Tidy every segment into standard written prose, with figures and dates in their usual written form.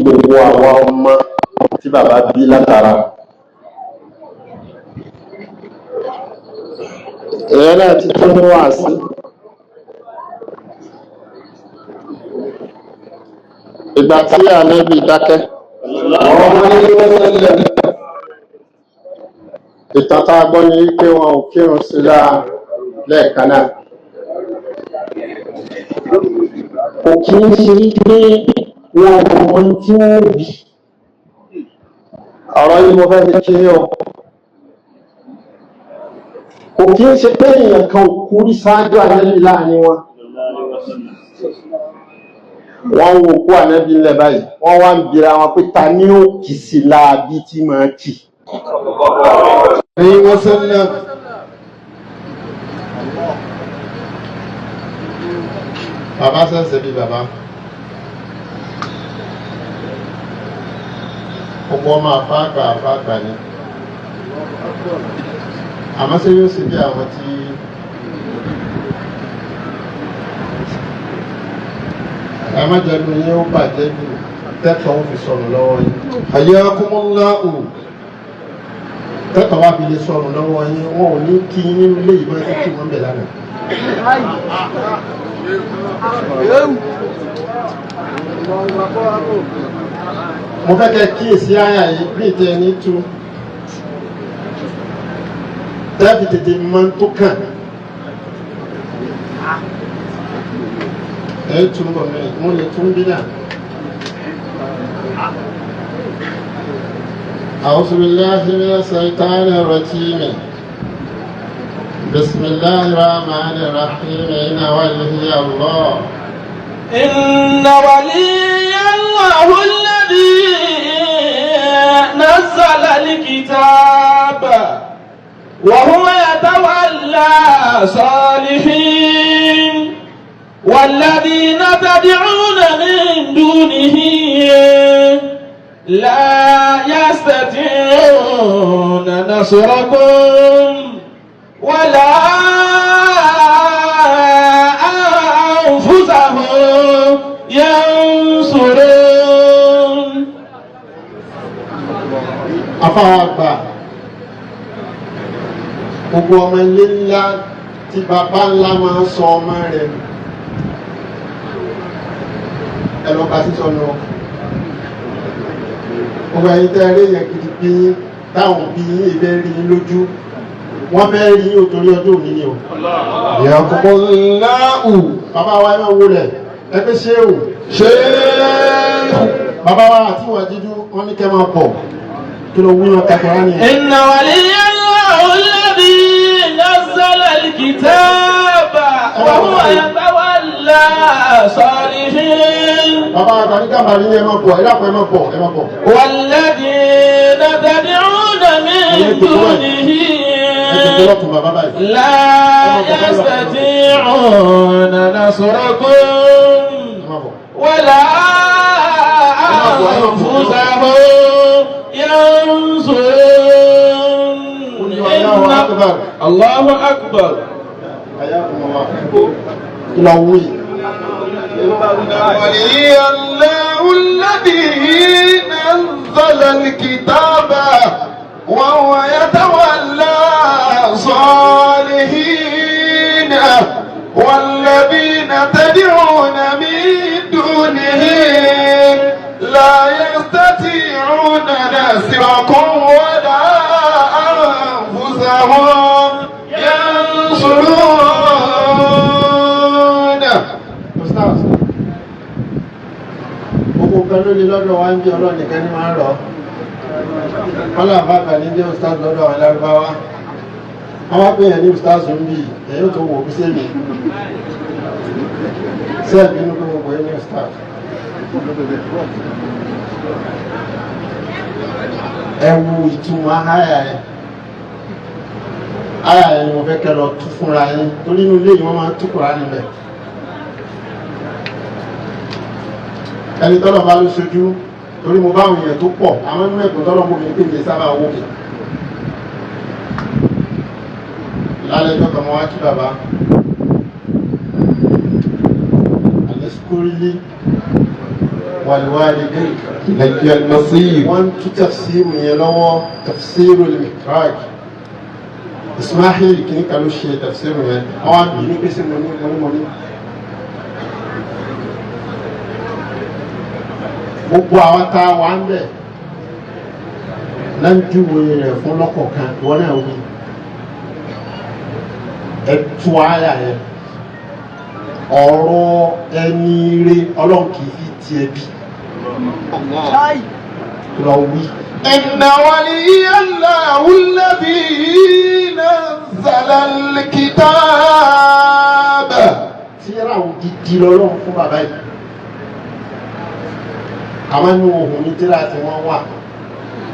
Gbogbo àwa ọmọ tí bàbá bí látara ìyẹn náà ti tún mú wá sí. Ìgbà tí Ànábì dákẹ́, ìtàn tá a gbọ́ ni wípé wọn ò kírun sí lára lẹ́ẹ̀kan náà. Kò kí ń ṣe wípé wọn ò mọ ohun tí wọ́n wí. Ọ̀rọ̀ yìí mo fẹ́ fi kí yín o. Kò kí ń ṣe pé èèyàn kan ò kú rí ṣáájú Ànábì láàrin wọn. Wọ́n ń wo òkú Ànábì ńlẹ̀ báyìí, wọ́n wá ń bira wọn pé ta ni ó kì sí láabi tí màá kì. عليه وسلم. Bàbá sẹ̀sẹ̀ bí bàbá. Gbogbo ọmọ àfáàgbà àfáàgbà ni. Àmọ́ ṣé yóò ṣe bí àwọn tí ẹ má jẹ́ nu yín ó bàjẹ́ jù tẹ́tọ̀ ó fi sọnù lọ́wọ́ yín. حياكم الله. Tẹ́tọ̀ wá fi lè sọnù lọ́wọ́ yín, wọn ò ní kí yín nínú ilé ìbọn tí kí wọ́n bẹ̀ lánàá. Mo fẹ́ kẹ́ kíyèsí àyà yìí bí ìtẹ́ ẹni tú. Tẹ́ẹ̀fì tètè mọ tó kàn. Ẹ tún bọ̀ mí, mo lè tún bí náà. أعوذ بالله من الشيطان الرجيم. بسم الله الرحمن الرحيم. إن ولي الله إن ولي الله الذي نزل الكتاب وهو يتولى صالحين، والذين تدعون من دونه لا يستطيعون نصركم ولا أنفسهم ينصرون. Afáwọn àgbà, gbogbo ọmọ ilé ńlá tí bàbá ńlá máa ń sọ ọmọ rẹ̀ nù, ẹ lọ bá sísọ nù. Gbogbo ẹ̀yin tẹ́ ẹ rí yẹn gidi bí yín táwọn bí yín ìfẹ́ rí yín lójú, wọ́n fẹ́ rí yín òtórí ọjọ́ òní ni o. حياكم الله. Bàbá wa, ẹ máa wọlé, ẹ pé ṣéwù. شيخ. Bàbá wa àti ìwà jíjú wọn ní kẹ́ máa bọ̀, kí ló wúlò kakọ̀rọ̀ ni. إن ولي الله الذي نزل الكتاب وهو يتولى صالحين. Bàbá wa tàbí gàmbàrí ní ẹ máa bọ̀, ẹ dàpọ̀, ẹ máa bọ̀, ẹ máa bọ̀. والذين تدعون من دونه Ẹ jòkó lọ́tún bàbá báyìí. لا يستطيعون نصركم Ẹ máa bọ̀. ولا أنفسهم ينصرون. الله أكبر. الله أكبر. Ayakumullah. Kí ló wí? ولي الله الذي نزل الكتاب وهو يتولى صالحين، والذين تدعون من دونه لا يستطيعون نصركم ولا أنفسهم ينصرون. Ustaz. Gbogbo nǹkan ló lè lọ́dọ̀ wa ń bí Ọlọ́run nìkan ní máa ń rọ̀. Kọ́lá àbábà ní jẹ́ Ustaz lọ́dọ̀ àwọn Lárúbáwá. Wọ́n wá pè yẹn ní Ustaz ń bì, ẹ̀yìn tó wò ó bí sẹ́mi. Sẹ́ẹ̀bì inú pé mo pè é ní Ustaz. Ẹ wo ìtumọ̀ àyà ẹ̀. Àyà ẹ̀ ni mo fẹ́ kẹ́ lọ tú fúnra yín torí inú ilé yìí wọ́n máa ń tú Kùránì níbẹ̀. Ẹni tọ́lọ̀ bá ló ṣojú torí mo bá àwọn èèyàn tó pọ̀ àwọn nínú ẹ̀kọ́ tọ́lọ̀ mú mi pé mi sábà wókè lálẹ́ ẹjọ́ kan, mo wá kí bàbá àlẹ́síkórílé wàlúwàlú dé. إلي المصير. Wọ́n ń tú tafsiru yẹn lọ́wọ́, tafsiru al-Mikraj. Ismail kìíní kan ló ṣe tafsiru yẹn. Àwọn àbí ní pèsè mo ní mo ní mo ní. Gbogbo àwọn tá a wà ń bẹ̀ náà ń júwe rẹ̀ fún lọ́kọ̀ọ̀kan, ìwọ náà wí. Ẹ tú àyà yẹn. Ọ̀rọ̀ ẹni rere Ọlọ́run kì í fi tiẹ̀ bí. Lọ wí. إن ولي الله الذي نزل الكتاب. Tíra òdìdí lọ́lọ́run fún bàbá yìí. Àwọn inú ohun ní tíra tí wọ́n wà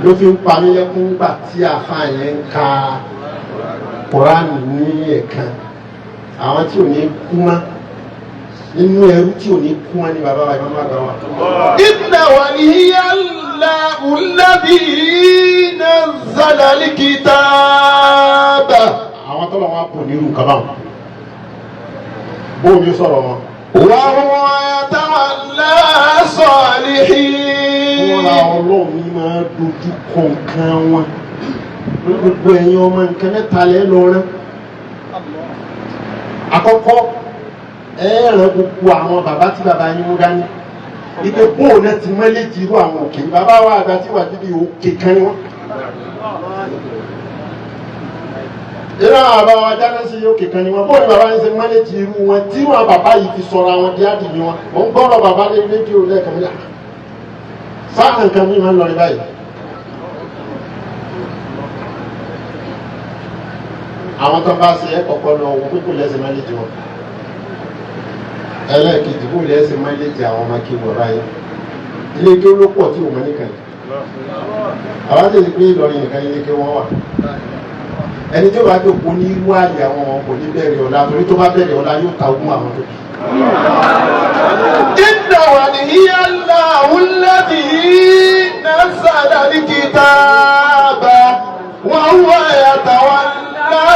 ló fi ń pa mí lẹ́kún gbà tí àfa yẹn ń ka Kùránì ní ẹ̀kan. Àwọn tí ò ní kú mọ́ nínú ẹrú tí ò ní kú mọ́ ní bàbá wa ìmọ̀ àgbà wa. إن ولي الله الذي نزل الكتاب. Àwọn tọ́lọ̀ wọn kò ní irú nǹkan báwọn. Bóun ni sọ̀rọ̀ wọn. وهو يتولى الصالحين. Fúnra Ọlọ́run ní máa dojú kọ nǹkan wọn. Gbogbo ẹ̀yin ọmọ, nǹkan mẹ́ta lẹ́ lọ rán. Àkọ́kọ́, ẹ ràn gbogbo àwọn bàbá tí bàbá yín mú dání. Ipe bóun náà ti mọ́lẹ́jì irú àwọn òkè. Bàbá wa àgbà tí wà níbi òkè kan ni wọ́n. Irú àwọn bàbá wa dáná sí òkè kan ni wọ́n. Bóun ni bàbá yín ṣe mọ́lẹ́jì irú wọn tí wọn bàbá yìí fi sọ̀rọ̀ àwọn díádì ni wọn. Mò ń gbọ́rọ̀ bàbá lé rédíò lẹ́ẹ̀kan mi là. Sáà nǹkan mi máa ń lọ rí báyìí. Àwọn tó bá ṣe ẹ kọ́kọ́ lọ wọ pé kò lẹ́sẹ̀ máléjì wọn. Ẹlẹ́ẹ̀kejì, kò lẹ́sẹ̀ máléjì àwọn ọmọ kí wọ́n báyìí. Ilé kí ó ló pọ̀ tí òun nìkan yìí. Àwọn tètè pé Ìlọrin nìkan ilé kí wọ́n wà. Ẹni tí ó bá jókòó ní irú àyè àwọn ọmọ kò ní bẹ̀rẹ̀ ọ̀la, torí tó bá bẹ̀rẹ̀ ọ̀la yóò ta ogún àwọn tó bí. إن ولي الله الذي نزل الكتاب وهو يتولى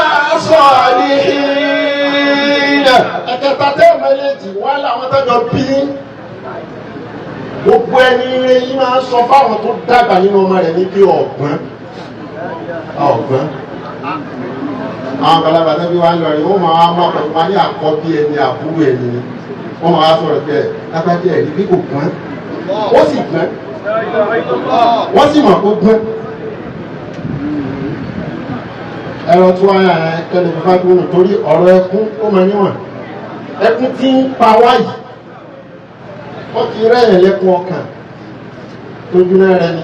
الصالحين. Ẹ̀kẹta tẹ́ mẹ́lẹ́jì wá làwọn tẹ́jọ bí. Gbogbo ẹni rẹ yìí máa ń sọ fáwọn tó dàgbà nínú ọmọ rẹ̀ ní bí ọ̀gbọ́n ọ̀gbọ́n. Àwọn àgbàlagbà tẹ́bí wá ń lọ rí, wọ́n máa mú àkọ́bí wọn ní àkọ́bí ẹni, àbúrò ẹni ni wọ́n máa sọ̀rọ̀ pé lágbájá ẹ̀rí bí kò gbọ́n, ó sì gbọ́n, wọ́n sì mọ̀ kó gbọ́n. Ẹ̀rọ tí wọ́n yà ẹ kẹlẹ̀ fífa dúró torí ọ̀rọ̀ ẹkún ó máa níwọ̀n. Ẹkún tí ń pa wá yìí, ó ti rẹ̀yìn lẹ́kún ọkàn tójú náà rẹ ni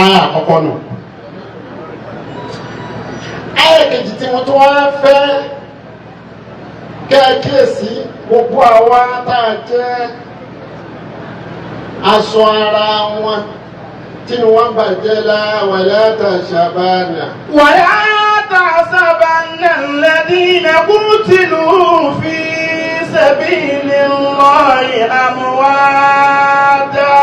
ara àkọ́kọ́ nù. Ayé kejì tí mo tún wá fẹ́ kẹ́ ẹ kíyèsí, gbogbo àwa tá a jẹ́ aṣọ ara wọn tínú wọn bàjẹ́ láwàlá látàṣàbánà. ولا تحسبن الذين قتلوا في سبيل الله أمواتا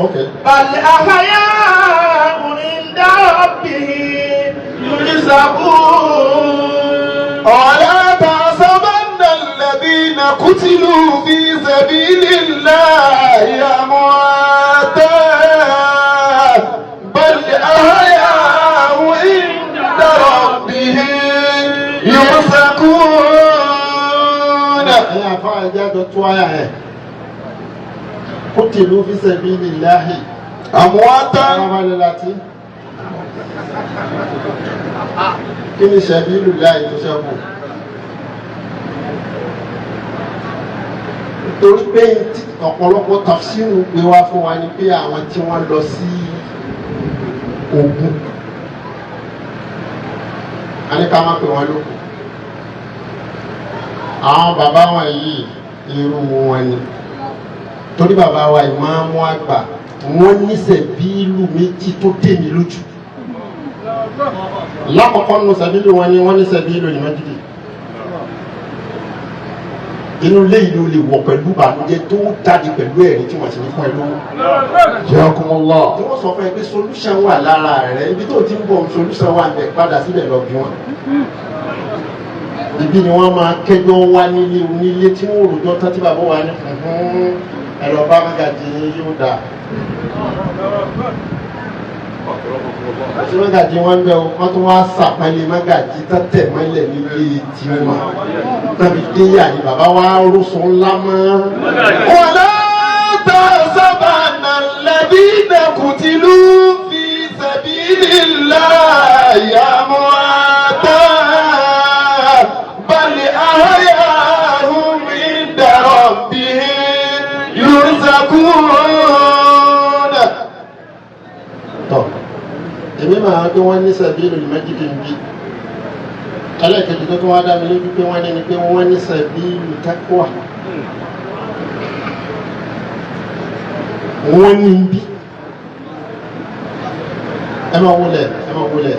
Okay. بل أحياء عند ربهم يرزقون. ولا تحسبن الذين قتلوا في سبيل الله أمواتا بل أحياء عند ربهم يرزقون. Ẹ̀yin àfa, ẹ̀jẹ̀ àjọ tó àyà ẹ̀. قتلوا في سبيل الله. أمواتا. Arábálẹ̀ láti. Kí ni سبيل الله tó ṣẹ́kù? Torí pé tí ọ̀pọ̀lọpọ̀ tafsiru gbé wá fún wa ni pé àwọn tí wọ́n lọ sí ogun. A ní ká má pè wọ́n lókun. Àwọn bàbá wọn yìí, irú wọn ni. Torí bàbá wa ìmáàmù àgbà, wọ́n ní sẹ̀bílù méjì tó dé mi lójú. Lákọ̀ọ́kọ́ nínú sẹ̀bílù wọn ni wọ́n ní sẹ̀bílù ní májídì. Inú ilé yìí ló lè wọ̀ pẹ̀lú ìbànújẹ́ tó jáde pẹ̀lú ẹ̀rín tí wọ́n ti ní fún ẹ lówó. Jazakumullah. Tí wọ́n sọ fún ẹ pé solution wà lára rẹ, ibi tó ti ń bọ̀, solution wà bẹ̀, padà síbẹ̀ lọ bí wọn. Ibi ni wọ́n máa kẹjọ wá nílé onílé tí wọ́n rojọ́ tán tí bàbá wa ní Ẹ lọ bá mọ́gàjì yín yóò dà. Tí mọ́gàjì wọn bẹ wọ́n tún wá sàpẹ́lẹ̀ mọ́gàjì tẹ́tẹ̀ mọ́lẹ̀ nílé tiwọn. Tàbí déyà ni bàbá wa rúṣun ńlá mọ́. ولا تحسبن الذين قتلوا في سبيل الله أمواتا بل أحياء عند ربهم يرزقون. Tọ́ èmi máa gbé wọ́n ní sàbílù méjìdì ń bí. Ẹlẹ́ẹ̀kejì tó tún wá dá mi lójú pé wọ́n ní ni pé wọ́n ní sàbílù taqwa. Wọ́n ní ń bí. Ẹ máa wọlé, ẹ máa wọlé.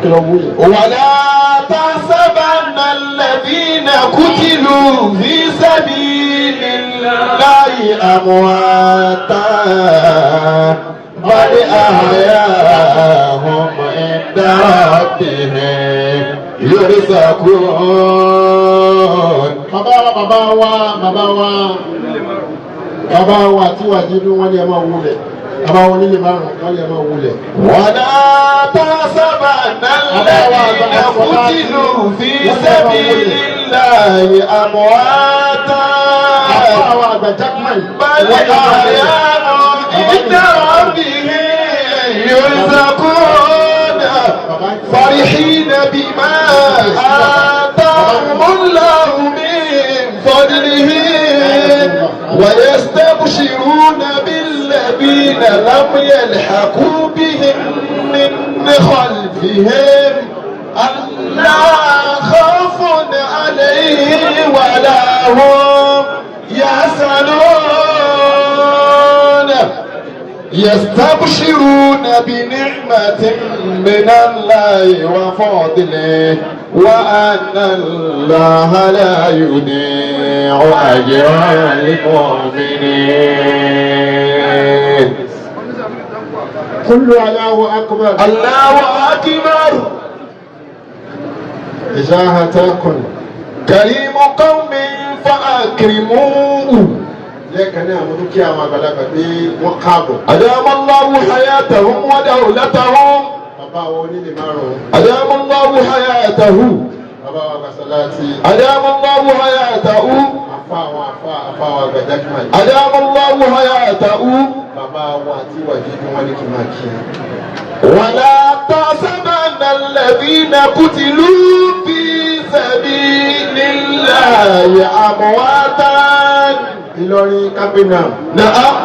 Kí ló wúlò? ولا تحسبن الذين قتلوا في سبيل الله أمواتا بل أحياء عند ربهم يرزقون. Bàbá wa, bàbá wa, bàbá wa, bàbá wa tí wà jídú wọ́n ní ẹ máa wọlé. Bàbá wọn nílé márùn-ún wọ́n ní ẹ máa wọlé. ولا تحسبن الذين قتلوا في سبيل الله أمواتا Bàbá wa àgbà Jackman. بل أحياء عند ربهم يرزقون فرحين بما آتاهم الله من فضله ويستبشرون بالذين لم يلحقوا بهم من خلفهم ألا خوف عليهم ولا هم يحزنون. يستبشرون بنعمة من الله وفضله وأن الله لا يضيع أجر المؤمنين. Kúlù Allahu akbar. الله أكبر. Ìṣáhàtàkùn. كريم قوم فأكرموه. Lẹ́ẹ̀kan ní àwọn dúkìá àwọn àgbàlagbà pé wọ́n káàbọ̀. أدام الله حياتهم ودولتهم. Bàbá wa onílé márùn-ún. أدام الله حياته. Bàbá wa Gàsálátì. أدام الله حياته. Àfa àwọn àfa àfa wa àgbà Jackman. أدام الله حياته. Bàbá wa àti wàjídú wọ́n ní kí n máa kí i. ولا تحسبن الذين قتلوا في سبيل الله أمواتا. Ìlọrin kápẹ́nà. نعم.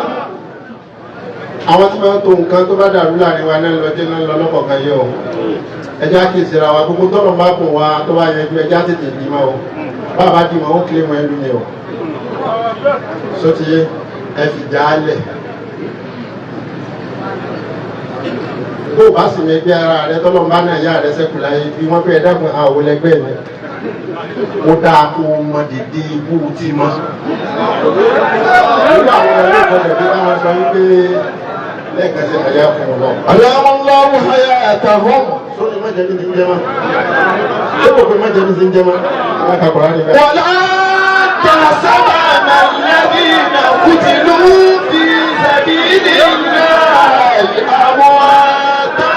Àwọn tí máa ń to nǹkan tó bá dàrú láàrin wa náà lọ jẹ́ náà lọ lọ́kọ̀ọ̀kan yẹ o. Ẹja kì í ṣe ra wa gbogbo tọ́lọ̀ bá kùn wa tó bá yẹjú ẹja tètè dì mọ́ o. Bàbá dì mọ́ ó kílé mọ́ ẹlú ni o. Sọ́tìyé ẹ fi já á lẹ̀. Bó o bá sì ní ẹgbẹ́ ara rẹ tọ́lọ̀ bá náà yá rẹ sẹ́kù láyé bí wọ́n fẹ́ dákun àwọn ẹlẹgbẹ́ mi. Ó dáa kó o mọ dèdè ibú tí mọ́. Nígbà àwọn ẹlẹ́kọ̀ọ́ bí wọ́n sọ wípé lẹ́ẹ̀kan sí àyà fún un lọ. أدام الله حياتهم. Sọ́ni má jẹ́ ní ti ń jẹ́ mọ́. Ṣé kò pé má jẹ́ ní ti ń jẹ́ mọ́? Wọ́n kà kọ̀ọ̀rọ̀ níbẹ̀. ولا تحسبن الذين قتلوا في سبيل الله أمواتا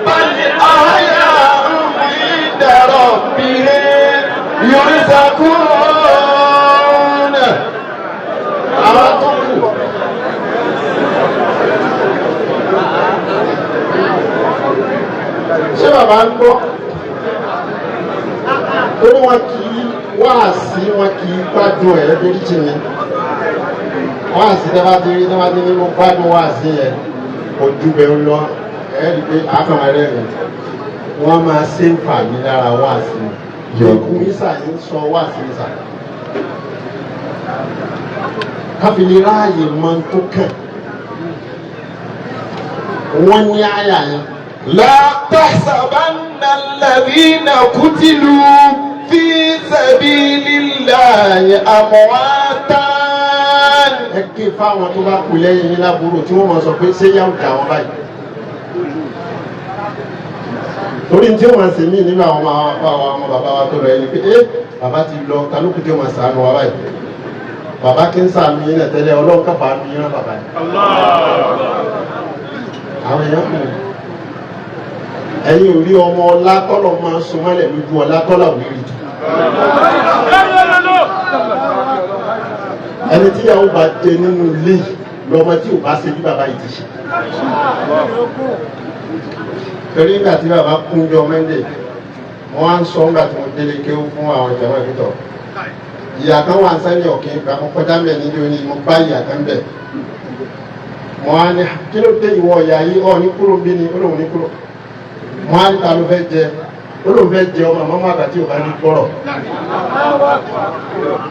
بل أحياء عند ربهم يرزقون. Àwọn tó kù. Ṣé bàbá ń gbọ́? Torí wọn kì í wáàsí wọn kì í gbádùn ẹ̀ lórí tì mí. Wáàsí tẹ́ bá ti rí tẹ́ bá ti ní mo gbádùn wáàsí yẹn kò ju bẹ́ẹ̀ ń lọ ẹ̀ rí i pé àákànwá rẹ̀ rẹ̀ wọ́n máa ṣe ń fà mí lára wáàsí. Ikú Isa yìí ń sọ wáàsí Isa. Káfíńlì ráàyè mọ tó kàn. Wọ́n ní àyà yẹn. لا تحسبن الذين قتلوا في سبيل الله أمواتا. Ẹ ké fáwọn tó bá kú lẹ́yìn yín lábúrò tí wọ́n máa sọ pé ṣé yá ń dà wọ́n báyìí. Torí tí wọ́n ṣe mí nínú àwọn ọmọ àwọn ọmọ bàbá wa tó lọ ẹni pé ẹ bàbá ti lọ ta ló kù tí wọ́n ṣàánú wa báyìí. Bàbá kí ń sàmì yín náà tẹ́lẹ̀, Ọlọ́run kàfà mi rán bàbá yìí. Àwọn èèyàn kù. Ẹ̀yin ò rí ọmọ ọlá tọ́lọ̀ máa ń sun mọ́lẹ̀ lójú ọlá tọ́lọ̀ ò ní rí jù. Ẹni tí ìyàwó bá jẹ nínú ilé yìí lọmọ tí ò bá ṣe bí bàbá yìí ti ṣe. Torí nígbà tí bàbá kúnjọ Mẹ́ndé, wọ́n á ń sọ nígbà tí mo délé kéwú fún àwọn ìjọba ìbítọ̀. Ìyá kan wà sẹ́yìn ọ̀kìn ìgbà kan kọjá mẹ́ nílé oní, mo bá ìyá kan bẹ̀. Mo á ní kí ló dé ìwọ ìyá yìí, ọ̀ ní kúrò bí ni, ó lóun ní kúrò. Mo á ní ta ló fẹ́ jẹ, ó lóun fẹ́ jẹ ọmọ màmá àgbà tí ò bá ní gbọ́rọ̀.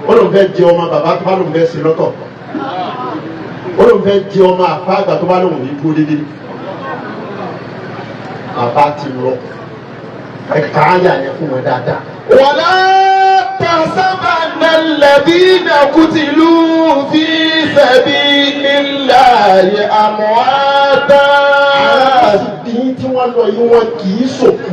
Ó lóun fẹ́ jẹ ọmọ bàbá tó bá lóun fẹ́ sí lọ́tọ̀. Ó lóun fẹ́ jẹ ọmọ àfa àgbà tó bá lóun ní dúró dédé. Bàbá ti lọ. Ẹ̀ka àyà yẹn fún wọn dáadáa. ولا تحسبن الذين قتلوا في سبيل الله أمواتا. Àwọn sì bí tí wọ́n lọ yìí, wọn kì í sòkú.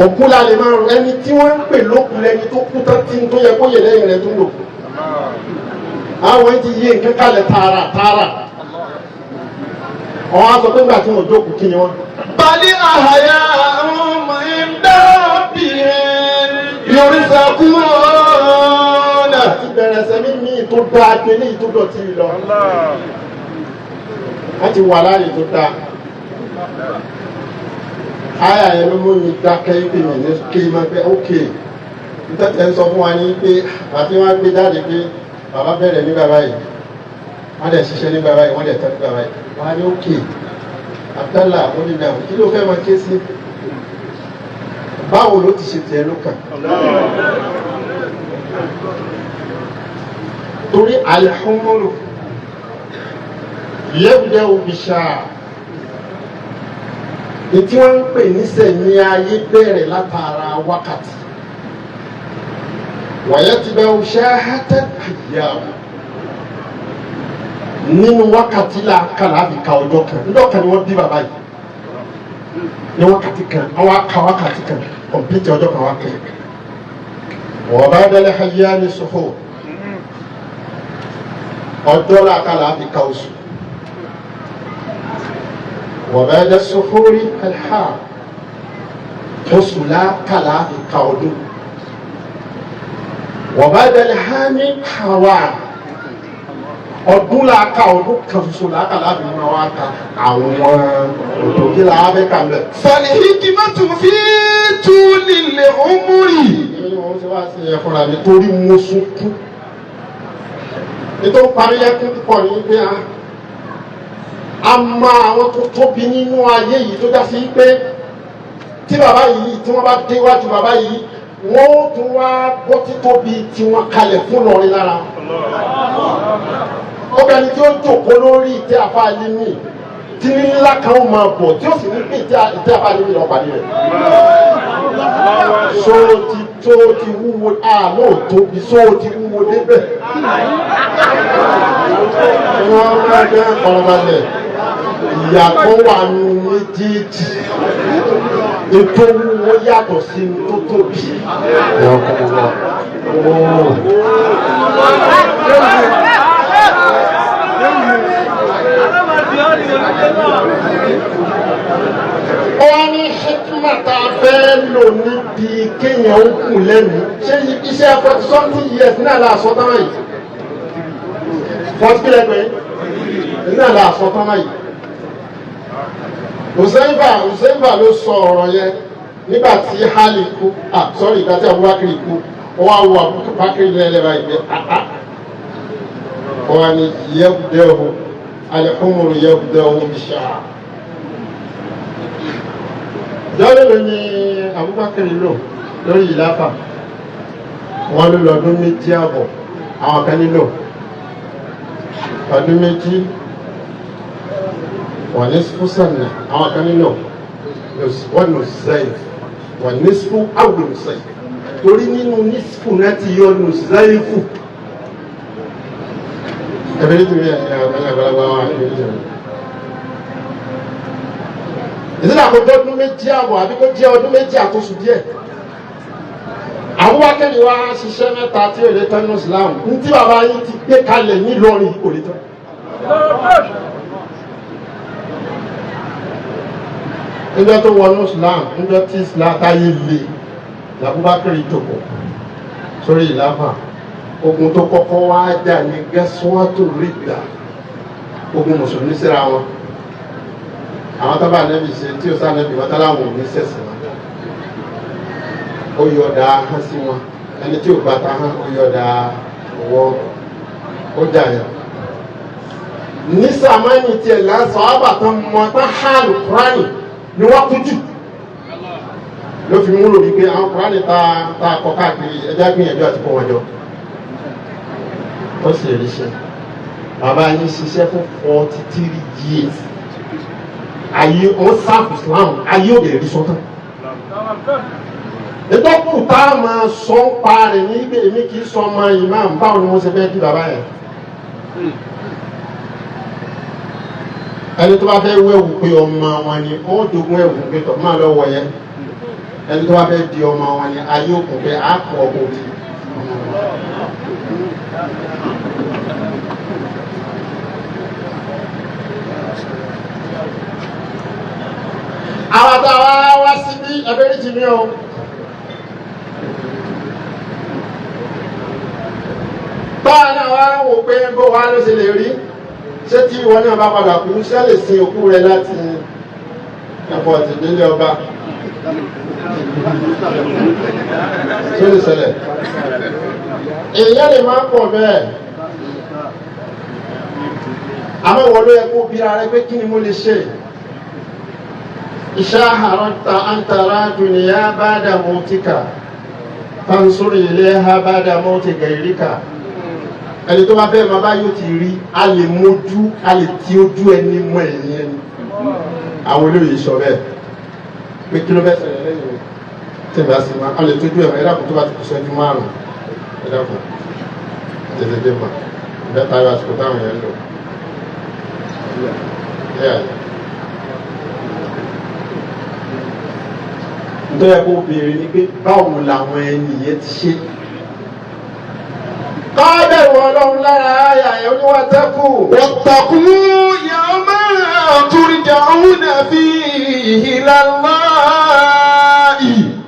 Òkú la lè máa rò, ẹni tí wọ́n ń pè lókun lẹni tó kú tán tí ń tó yẹ kó yẹ lẹ́yìn rẹ̀ tó lò. Àwọn ti yé nǹkan kalẹ̀ tààrà tààrà. Wọ́n á sọ pé nígbà tí wọ́n jókòó kí ni wọ́n. بل أحياء عند ربهم يرزقون. Àti bẹ̀rẹ̀ sẹ́mi míì tó dáa gbé ní ìtúdọ̀tí lọ. Wọ́n ti wà láàyè tó dáa. Àyà yẹn ló mú mi dákẹ́ pé mi ní kí n máa pẹ́ ókè. Ntẹ́tẹ̀ ń sọ fún wa ní pé àti wọ́n gbé jáde pé bàbá bẹ̀rẹ̀ ní bàbá yìí. Wọ́n dẹ̀ ṣiṣẹ́ ní bàbá yìí, wọ́n dẹ̀ tọ́ ní bàbá yìí. Wọ́n á ní ókè. Abdallah onídàá, kí ló fẹ́ máa ké sí? Báwo ló ti ṣe tiẹ̀ ló kàn? Torí alihumuru yẹ́bùdẹ́ òbíṣà ètí wọ́n ń pè nísẹ̀yìn ayé bẹ̀rẹ̀ látara wákàtí wàyẹ̀ ti bẹ̀ òṣà hátẹ́ àyà nínú wákàtí la kàlà fi ka ọjọ́ kan ńdọ́ kan ni wọ́n bí bàbá yìí ní wákàtí kan àwọn aka wákàtí kan kọ̀mpútà ọjọ́ kan wákàtí wọ́n bá dẹ́lẹ̀ hayá ní sọ́fọ́ ọjọ́ la kàlà fi ka oṣù wọ́n bá dẹ́ sọ́fọ́rí ẹ̀ha oṣù la kàlà fi ka ọdún wọ́n bá dẹ́lẹ̀ hami hawa ọdún la ka ọdún kan ṣoṣo la kà láti mú wa ka àwọn òtòkí la fẹ́ kà mẹ́. فالحكمة في طول العمر. Èmi ni wọ́n ṣe wá sí ẹ fúnra mi torí mo sunkún. Nítorí parí ẹkún púpọ̀ ní pé a mọ àwọn tó tóbi nínú ayé yìí tó já sí pé tí bàbá yìí tí wọ́n bá déwájú bàbá yìí wọ́n ó tún wá bọ́ títóbi tí wọ́n kalẹ̀ fún lọ́rin lára. Ó bẹni tí ó jòkó lórí ìtẹ́ àfáàlì mi tí ní ńlá kan ó máa bọ̀ tí ó sì ní pé ìtẹ́ àfáàlì mi lọ pàdé rẹ̀. Só ti tó ti wúwo àlọ́ tóbi só ti wúwo débẹ̀. Wọ́n máa jẹ́ ọ̀rọ̀balẹ̀ ìyàtọ̀ wà nù méjèèjì. Ètò wúwo yàtọ̀ sí ní tó tóbi. Ó ní hikma tá a fẹ́ lò níbi kéèyàn ó kù lẹ́nu. Ṣé iṣẹ́ 40-something years náà la sọ tán yìí? 40 kílẹ̀ pé náà la sọ tán yìí. Huzaifa ló sọ ọ̀rọ̀ yẹn nígbà tí Hali kú, ah sorry, ìgbà tí Abubakar kú, ó wá wo Abubakar lẹ́lẹ́ báyìí pé ah ó wá ní yẹ́bùdẹ́hu alihumuru yẹ́bùdẹ́hu bishara. Jọ́lẹ̀ ló ní Abubakar lò lórí ìláfà, wọ́n ló lọ ọdún 2 àbọ̀, àwọn kan nílò ọdún 2 wọ́n ní fúsànà, àwọn kan nílò wọ́n nù sẹ́yìn wọ́n ní fún àwọn sẹ́yìn torí nínú nísìkù náà ti yọ nù sẹ́yìn fún. Ẹbí nítorí ẹ̀yìn àgbàlagbà wa ẹbí nítorí. Ìdílé àkójọ ọdún 2 àbọ̀ àbí kó jẹ́ ọdún 2 àtòsù díẹ̀. Abubakar wa ṣiṣẹ́ mẹ́ta tí ò lè tán ní Islam ntí bàbá yín ti gbé kalẹ̀ nílọrin kò lè tán. Níjọ́ tó wọnú Islam, níjọ́ tí Islam táyé le, l'Abubakar jókòó sórí ìlàfà. Ogun tó kọ́kọ́ wá jà ní gẹ́sùwátò rígbà, ogun mùsùlùmí síra wọn. Àwọn tó bá nẹ́bì ṣe tí ó sá nẹ́bì wọn táláwọn ò ní sẹ̀sìn wọn. Ó yọ ọ̀dà ahọ́n sí wọn. Ẹni tí ò gbà ta hán, ó yọ ọ̀dà ọwọ́ ó jà yàn. Ní sàmánì tiẹ̀ lásán, àbàtàn mọ́ tán hàlù kúránì ni wọ́n kú jù ló fi múlò wípé àwọn kúránì tá tá kọ káàkiri ẹjá gbìyànjú àti kó wọn jọ ó sì rí ṣe. Bàbá yín ṣiṣẹ́ fún 43 years, ayé wọn sáfù Islam, ayé ò lè rí sọ́tàn. Ìtọ́kù tá a máa sọ ń pa rẹ̀ ní pé èmi kì í sọ ọmọ imam, báwo ni wọ́n ṣe fẹ́ kí bàbá yẹn? Ẹni tó bá fẹ́ wẹ̀wù pé ọmọ wọn ni ó jogún ẹ̀wù pé tọ́ máa lọ wọ̀ yẹn. Ẹni tó bá fẹ́ di ọmọ wọn ni ayé òkun pé á kọ́ ọkọ̀ di ọmọ wọn. Àwọn táwa wá síbí ẹbẹ̀rẹ̀ jì mí o. Báwa náà wá wò pé bó wa ló ṣe lè rí, ṣé tí ìwọ náà bá padà kú, ṣé lè sin òkú rẹ láti airport délé ọba? Ṣé lè ṣẹlẹ̀? Èèyàn lè máa pọ̀ bẹ́ẹ̀. Àmọ́ ìwọ ló yẹ kó bí ara rẹ pé kí ni mo lè ṣe? Iṣẹ́ àrọ́ta àǹtara dùnìyà bá dààmú tìkà fansúrì ilé ha bá dààmú tìkà ìríkà. Ẹni tó bá fẹ́ máa bá yóò ti rí, a lè mójú, a lè ti ojú ẹni mọ ẹ̀yìn ẹni. Àwọn olóyè sọ bẹ́ẹ̀ pé kí ló fẹ́ ṣẹlẹ̀ lẹ́yìn rẹ̀ tí ìbá sì máa a lè tójú ẹ̀mọ́. Ẹ̀dá kò tó bá ti kù sẹ́jú 5, ẹ̀dá kò tètè dé mà ẹ̀dá tayọ àsìkò táwọn yẹn ń lò. Nítorí ẹ kó béèrè ni pé báwo làwọn ẹni yẹn ti ṣe. Ká bẹ̀rù Ọlọ́run lára àyà ẹ̀ oníwàtẹ́kù. واتقوا يوما ترجعون فيه إلى الله.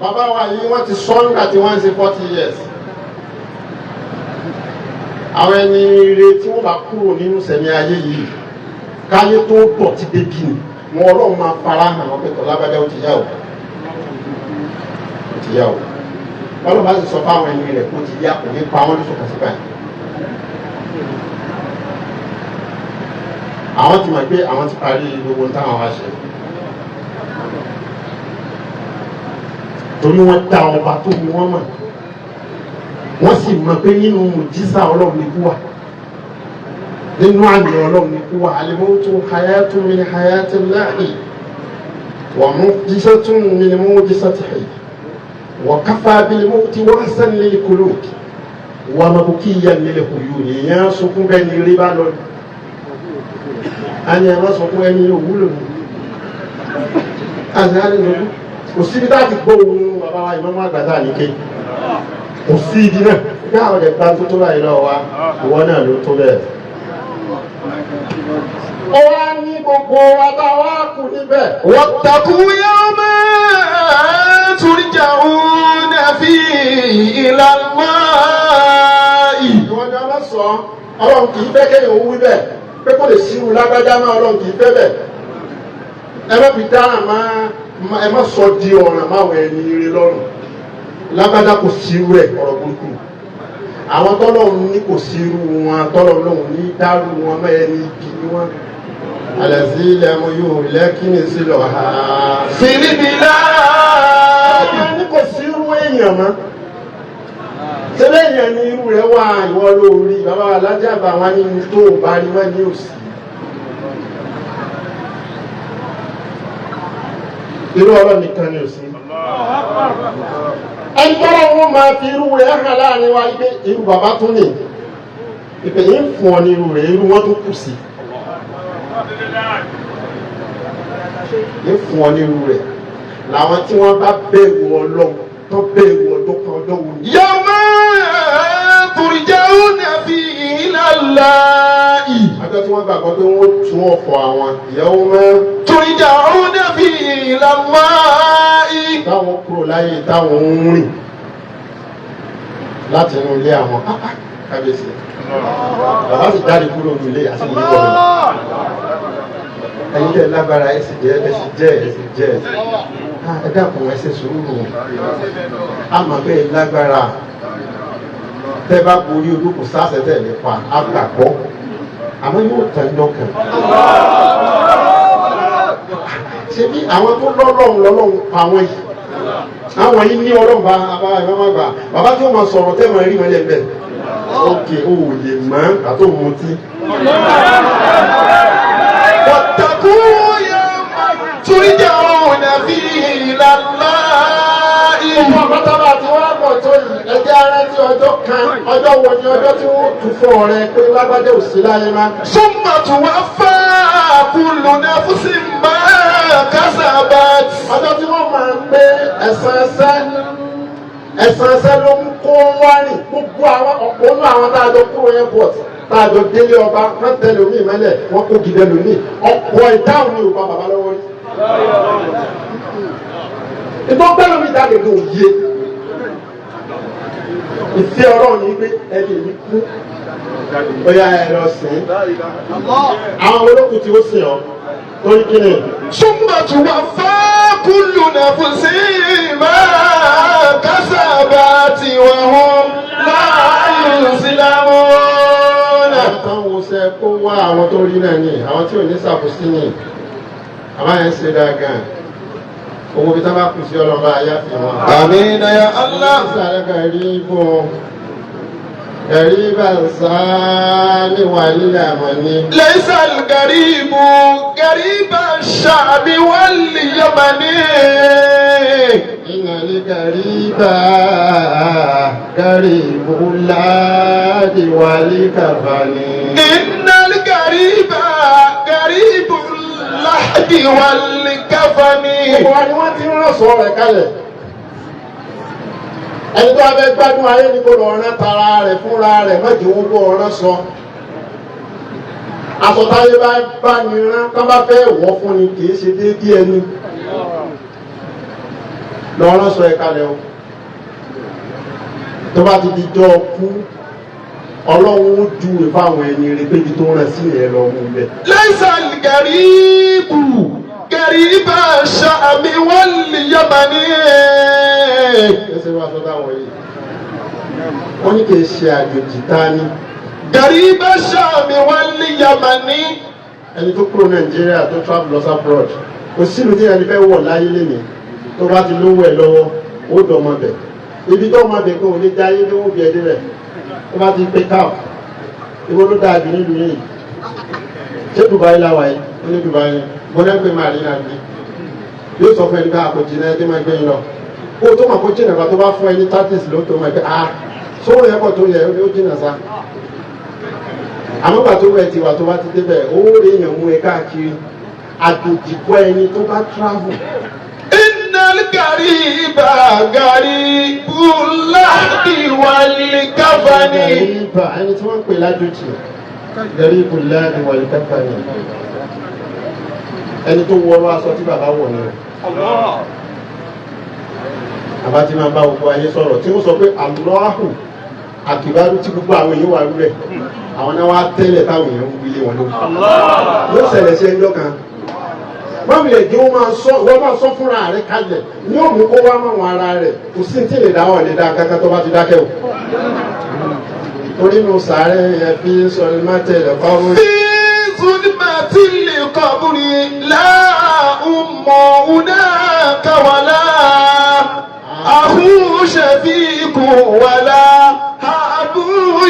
Bàbá wa yìí wọ́n ti sọ nígbà tí wọ́n ń ṣe 40 years. Àwọn ẹni ire tí wọ́n bá kúrò nínú sẹ̀mí ayé yìí, káyé tó dọ̀tí débi ni wọn Ọlọ́run máa fara hàn wọ́n pé tọ́lágbájá ó ti yá o. Ó ti yá o. Ọlọ́run bá sì sọ fáwọn ẹni rẹ̀ kó ti yá, kò ní pa wọ́n lóṣù kan síbẹ̀. Àwọn ti mọ̀ pé àwọn ti parí gbogbo ohun táwọn wá ṣe. Torí wọ́n dá ọba tó ní wọ́n mọ̀. Wọ́n sì mọ̀ pé nínú mùjísà Ọlọ́run ní kú wà. Nínú àmì Ọlọ́run ní kú wà. Al-mawtu hayatun min hayatillahi wa mu'jizatun min mu'jizatihi wa kafa bil-mawti wa'san lil-qulub wa mabkiyan lil-uyun. Ìyẹn sunkún bẹ́ẹ̀ ni rí bá lọ. A ní ẹ má sunkún, ẹni òwúlò ni. Àti á ní lójú. Kò síbi tá a ti gbọ́ ohun bàbá wa ìmọ̀mọ́ àgbà tá a ní ké. Kò sí ibi náà. Bí àwọn ọ̀dẹ̀ gbá tó tó báyìí lọ́wọ́ wa, ìwọ náà ló tó bẹ́ẹ̀. Ó wá ní gbogbo wa tá a wá kù níbẹ̀. واتقوا يوما ترجعون فيه إلى الله. Ìwọ ni ọlọ́ sọ, Ọlọ́run kì í fẹ́ kéèyàn ó wí bẹ́ẹ̀ pé kò lè ṣírù lágbájá náà, Ọlọ́run kì í fẹ́ bẹ́ẹ̀. Ẹ má fi dáràn má, ẹ má sọ di ọ̀ràn máwọn ẹni ire lọ́rùn. Lágbájá kò ṣírù ẹ̀, ọ̀rọ̀ burúkú. Àwọn tọ́lọ́run ní kò ṣírù wọn, tọ́lọ́run lòun ní dárú wọn mọ́, ẹni ibi ni wọ́n. Àlẹ́sí ilẹ̀ mo yóò lẹ́kìnní sí lọ ha. في البلاد. Ní kò ṣírù èèyàn mọ́. Tẹ́lẹ̀ èèyàn ni irú rẹ̀ wà, ìwọ lórí bàbá alájà bá wọn ní tó bá rí wọn ní òsì. Irú Ọlọ́run nìkan ni òsì. Ẹni tọ́lọ́ wọn máa fi irú rẹ̀ hàn láàrin wa pé irú bàbá tún nì. Ìpè yín fún ọ ní irú rẹ̀, irú wọn tó kù sí. Yín fún ọ ní irú rẹ̀. Làwọn tí wọ́n bá bẹ̀rù Ọlọ́run. Tó bẹ̀rù ọjọ́ kan, ọjọ́ wo ni. يوما ترجعون فيه إلى الله. Ọjọ́ tí wọ́n gbàgbọ́ pé wọ́n tún ọ̀fọ̀ àwọn ìyàwó mọ́. ترجعون فيه إلى الله. Táwọn kúrò láyé, táwọn ń rìn láti inú ilé àwọn. Ah, ah, kábíyèsí, bàbá sì jáde kúrò ní ilé àti ìlú wọlé. Ẹ̀yin tẹ́ lágbára, ẹ sì jẹ́, ẹ sì jẹ́, ẹ sì jẹ́. Ah, ẹ dákun, ẹ ṣe sùúrù. Àmọ́ bẹ́ẹ̀ lágbára, tẹ́ bá borí olókùn sáṣẹ tẹ́ lè pa àgbàgbọ́, àmọ́ yóò tẹ̀ ń dọ́kàn. Ṣe bí àwọn tó lọ́lọ́run lọ́lọ́run pa wọ́n yìí, àwọn yìí ní ọlọ́run bá bá ẹ má gbà bàbá tí wọ́n máa sọ̀rọ̀ tẹ́ máa rí wọn lẹ́gbẹ̀ẹ́ ókè ó lè mọ́ àtó mutí. واتقوا يوما ترجعون فيه إلى الله. Ìwọ pátábà tí wọ́n pọ̀ tó yìí, ẹjẹ́ arántí ọjọ́ kan. Ọjọ́ wo ni ọjọ́ tí wọ́n tún fún ọ̀rẹ́ pé lágbájá ò sí láyé má. ثم توفى كل نفس ما كسبت. Ọjọ́ tí wọ́n máa ń gbé ẹ̀san ẹsẹ́, ẹ̀san ẹsẹ́ ló ń kó wá rìn. Gbogbo àwọn ọ̀pọ̀ nínú àwọn tá a jọ kúrò airport, tá a jọ délé ọba, wọ́n tẹ lómi ìmọ́lẹ̀, wọ́n kó gidẹ lómi. Ọ̀pọ̀ ìdáhùn ni ò bá bàbá lọ́wọ́ rí. Ìtọ́ bẹ́ẹ̀ lómi jáde ní òye. Ìfẹ́ ọlọ́run ni pé ẹni yìí kú, bóyá ẹ lọ sìn. Àwọn olókùn tí ó sìn ọ́ torí kí ni? ثم توفى كل نفس ما كسبت وهم لا يظلمون. Àwọn tó ń wọṣẹ kó wá, àwọn tó rí náà ni àwọn tí ò ní ṣàkóso ni. Àbá yẹn ṣe dáa gan. Owó bí tábà kù sí, ọlọ́ba ayáfi wọn. آمين يا الله. Sáré gàríbù gàríbà sáà ní wàlíà mọ̀ ní. ليس الغريب غريب الشعب واليمن. إن الغريب غريب اللاد والكفن. إن الغريب غريب اللحد والكفن. Gbogbo wa ni wọ́n ti ń rán sọ rẹ̀ kalẹ̀. Ẹni tó wá fẹ́ gbádùn ayé ni kó lọ rán tara rẹ̀ fúnra rẹ̀, má jẹ́ owó kó rán sọ. Aṣọ táyé bá bá ní rán, tá bá fẹ́ wọ̀ fún ni, kì í ṣe déédéé ẹni. Lọ rán sọ ẹ̀ kalẹ̀ o. Tó bá ti di jọ́ kú, Ọlọ́run ó júwe fáwọn ẹni rẹ̀ pé ibi tó ń rán sí yẹn, lọ mú un bẹ́ẹ̀. ليس الغريب غريب الشعب واليمن. Ẹsẹ̀ wá sọ táwọn yìí. Wọ́n ní kì í ṣe àjòjì tá ní. غريب الشام واليمن. Ẹni tó kúrò Nàìjíríà tó travel lọ abroad, kò sílùú tí ẹni fẹ́ wọ̀ láyé lẹ́nìí, tó bá ti lówó ẹ̀ lọ́wọ́, ó dọ̀ ọmọ bẹ̀. Ibi tó ọmọ bẹ̀ kó o lè jáyé ní wọ́n bí ẹdí rẹ̀ tó bá ti pé káf. Ibo ló dáa jù nílùú yìí? Ṣé Dubai láwa yìí? Ó ní Dubai ni gbọ́dọ̀ pé Marina bí yóò sọ fún ẹni bá àpò jìnnà ẹni máa gbé yín lọ, kó o tó mọ̀ kó jìnnà bá tó bá fún ẹni tactics ló tó mọ̀ pé ah, sówó yẹn pọ̀ tó yẹ, ó jìnnà sá. Àmọ́ gbà tó wẹ̀ tiwa, tó bá ti débẹ̀, ó rí èèyàn mú ẹ káàkiri. Àjòjì kọ́ ẹni tó bá travel. إن الغريب غريب اللحد والكفن. Gàríbà, ẹni tí wọ́n ń pè lájòjì, غريب اللحد والكفن, ẹni tó wọrọ aṣọ tí bàbá wọ̀ ni o. Bàbá tí máa bá gbogbo ayé sọ̀rọ̀, tí ó sọ pé Allahu àkìbárú, tí gbogbo àwọn èèyàn wà rúrẹ̀, àwọn náà wá tẹ́lẹ̀ táwọn èèyàn ń wílé wọn lórí. Yóò ṣẹlẹ̀ sí ẹjọ́ kan, wọ́n lè jẹ́ wọ́n máa sọ fúnra rẹ̀ kalẹ̀ ní òun kó wá mọ̀ wọn ara rẹ̀. Kò sí tí lè dáwọ́ lè dá kankan tó bá ti dákẹ́ o, torí inú sàárẹ̀ yẹn fi sọ̀rọ̀ má tẹ̀lé kọ́. في ظلمة القبر لا أم هناك ولا أخو شفيق ولا أبو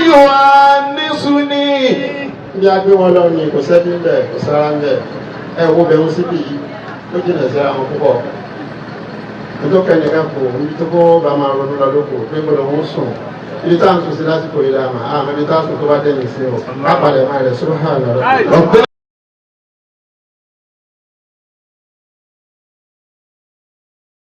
يؤنسني. Bí a gbé wọn lọ ní, kò sẹ́bí ń bẹ̀, kò sára ń bẹ̀. Ẹ wo bẹ̀rù síbí yìí, ó jìnà síra wọn púpọ̀. Ọjọ́ kẹ́nìkan kò ibi tó kó bá máa ronú lọ lóko pé gbọ́dọ̀ wọ́n sùn ibi tá à ń sùn sí lásìkò yìí láàmà àmọ́ ibi tá à ń sùn tó bá dẹ̀yìn sí o kápálẹ̀ máa rẹ̀ sùhàn lọ́rọ̀.